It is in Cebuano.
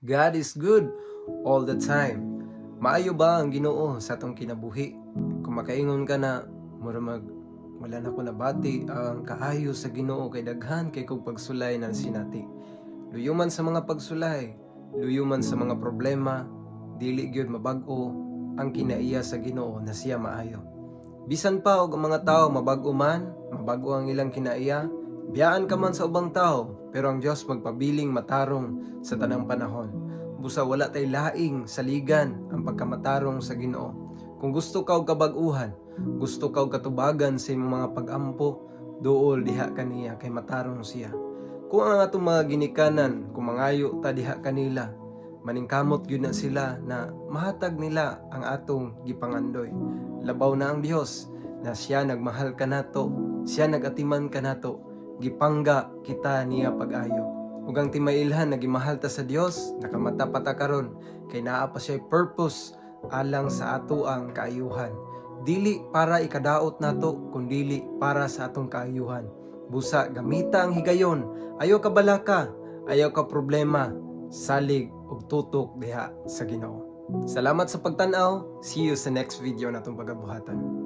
God is good all the time. Maayo ba ang Ginoo sa atong kinabuhi? Kung makaingon ka na, mura mag wala na ko nabati ang kaayo sa Ginoo kay daghan kay kog pagsulay na sinati. Luyuman sa mga pagsulay, luyuman sa mga problema, dili gyud mabag-o ang kinaiya sa Ginoo na siya maayo. Bisan pa og ang mga tao mabag-o man, mabag-o ang ilang kinaiya, biyaan ka man sa ubang tao, pero ang Dios magpabiling matarong sa tanang panahon. Busa wala tay laing saligan ang pagkamatarong sa Ginoo. Kung gusto ka og kabag-uhan, gusto ka og katubagan sa imong mga pag-ampo, duol diha kaniya kay matarong siya. Kung ang atong mga ginikanan, kung mangayo ta diha kanila, maningkamot gyud na sila na mahatag nila ang atong gipangandoy. Labaw na ang Dios na siya nagmahal kanato, siya nagatiman kanato, gipangga kita niya pag-ayo. Ug ang timailhan na gimahal ta sa Dios, nakamata pa ta karon kay naa pa siya purpose alang sa ato ang kaayuhan. Dili para ikadaot nato, kundili para sa atong kaayuhan. Busa gamita ang higayon, ayaw ka balaka, ayaw ka problema, salig ug tutok diha sa Ginoo. Salamat sa pagtan-aw. See you sa next video natong pagabuhatan.